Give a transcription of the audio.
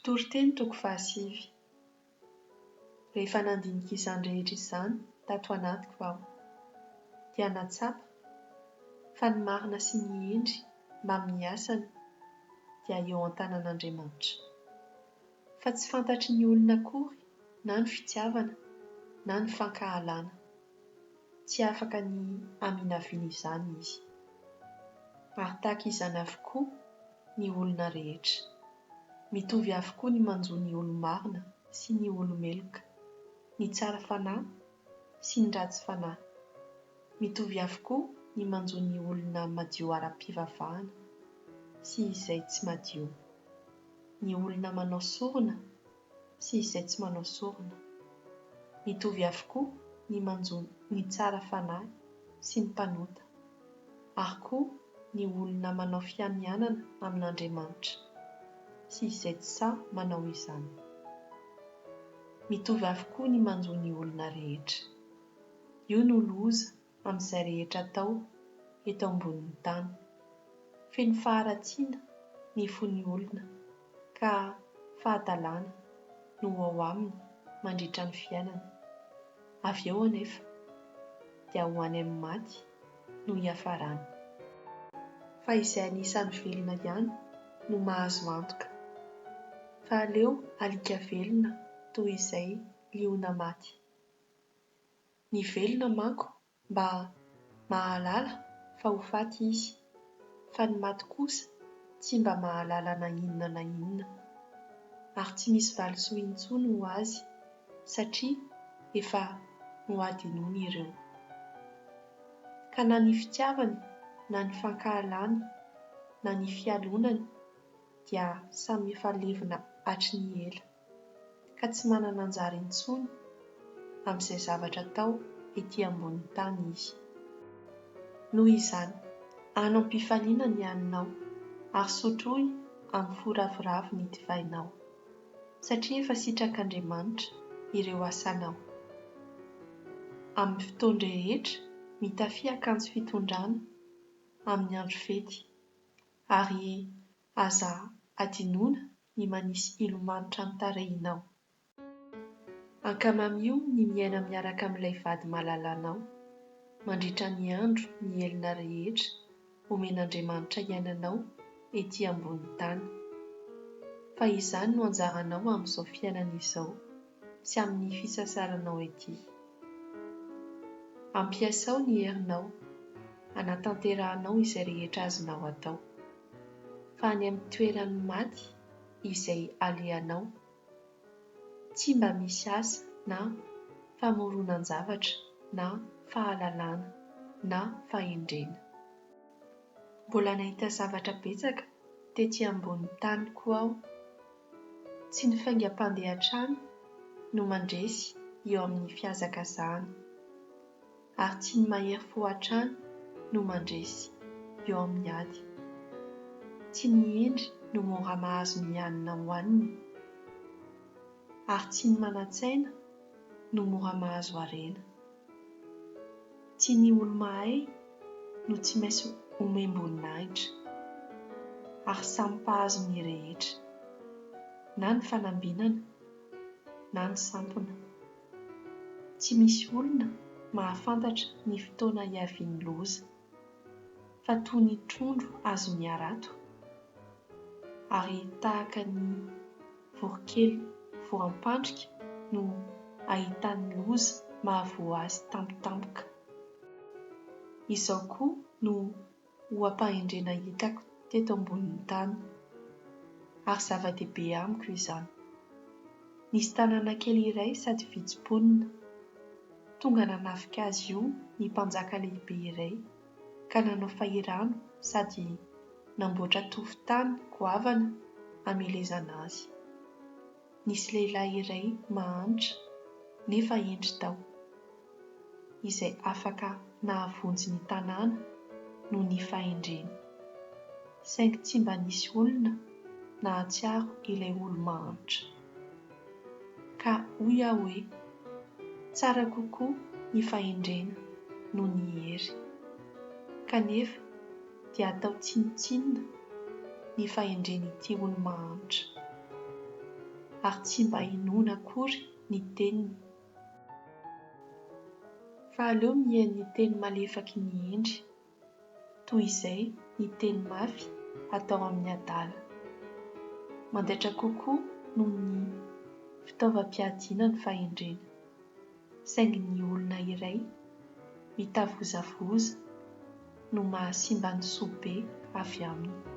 Toriteny toko fahasivy. Rehefa nandinika izany rehetra izany tato anatiko aho, dia nahatsapa fa ny marina sy ny hendry mbamin'ny asany dia eo an-tanan'Andriamanitra. Fa tsy fantatry ny olona akory na ny fitiavana na ny fankahalana. Tsy afaka ny haminavina izany izy. Ary tahaka izany avokoa ny olona rehetra. Mitovy avokoa ny manjo ny olo-marina sy ny olo-meloka, ny tsara fanahy sy ny ratsy fanahy. Mitovy avokoa ny manjo ny olona madio ara-pivavahana sy izay tsy madio, ny olona manao sorona sy izay tsy manao sorona. Mitovy avokoa ny manjo ny tsara fanahy sy ny mpanota, ary koa ny olona manao fianianana amin'Andriamanitra sy izay tsy sahy manao izany. Mitovy avokoa ny manjo ny olona rehetra. Io no loza amin'izay rehetra atao eto ambonin'ny tany. Feno faharatsiana ny fon'ny olona ka fahadalana no ao aminy mandritra ny fiainany. Avy eo anefa dia ho any amin'ny maty no hiafarany. Fa izay anisan'ny velona ihany no mahazo antoka. Fa aleo alika velona toy izay liona maty. Ny velona manko mba mahalala fa ho faty izy, fa ny maty kosa tsy mba mahalala na inona na inona, ary tsy misy valisoa intsony ho azy satria efa nohadinoiny ireo. Ka na ny fitiavany na ny fankahalany na ny fialonany dia samy efa levona hatry ny ela. ka tsy manana anjara intsony amin'izay zavatra atao ety ambonin'ny tany izy. Noho izany, hano am-pifaliana ny haninao, ary sotroy amin'ny fo ravoravo ny divainao, satria efa sitrak'Andriamanitra ireo asanao. Amin'ny fotoan-drehetra, mitafia akanjo fitondrana amin'ny andro fety, ary aza hadinoina ny manisy ilo manitra ny tarehinao. Ankamamio ny miaina miaraka amin'ilay vady malalanao, mandritra ny andro mihelina rehetra omen'Andriamanitra hiainanao ety ambonin'ny tany. Fa izany no anjaranao amin'izao fiainana izao sy amin'ny fisasaranao ety. Ampiasao ny herinao hanatanterahanao izay rehetra azonao atao. Fa any amin'ny toeran'ny maty izay alehanao, tsy mba misy asa na famoronan-javatra na fahalalana na fahendrena. Mbola nahita zavatra betsaka tety ambonin'ny tany koa aho. Tsy ny faingam-pandeha hatrany no mandresy eo amin'ny fihazakazahana. Ary tsy ny mahery fo hatrany no mandresy eo amin'ny ady. Tsy ny hendry no mora mahazo ny hanina hohaniny, ary tsy ny manan-tsaina no mora mahazo harena. Tsy ny olo-mahay no tsy maintsy omem-boninahitra, ary samy mpahazo ny rehetra, na ny fanambinana na ny sampona. Tsy misy olona mahafantatra ny fotoana hiavian'ny loza, fa toy ny trondro azon'ny harato, ary tahaka ny voronkely voampandrika no ahitany loza mahavoa azy tampotampoka. Izao koa no oha-pahendrena hitako teto ambonin'ny tany, ary zava-dehibe amiko izany. Nisy tanàna kely iray sady vitsy mponina. Tonga nanafika azy io ny mpanjaka lehibe iray, ka nanao fahirano sady namboatra tovon-tany goavana hamelezana azy. Nisy lehilahy iray mahantra nefa hendry tao, izay afaka nahavonjy ny tanàna noho ny fahendreny. Saingy tsy mba nisy olona nahatsiaro ilay olo-mahantra. Ka hoy aho hoe, Tsara kokoa ny fahendrena noho ny hery. Kanefa dia atao tsinontsinona ny fahendren'ity olo-mahantra. ary tsy mba inoana akory ny teniny. Fa aleo mihaino ny teny malefaky ny hendry, toy izay ny teny mafy atao amin'ny adala. Mandaitra kokoa noho ny fitaovam-piadiana ny fahendrena, saingy ny olona iray mitavozavoza no mahasimba ny soa be avy aminy.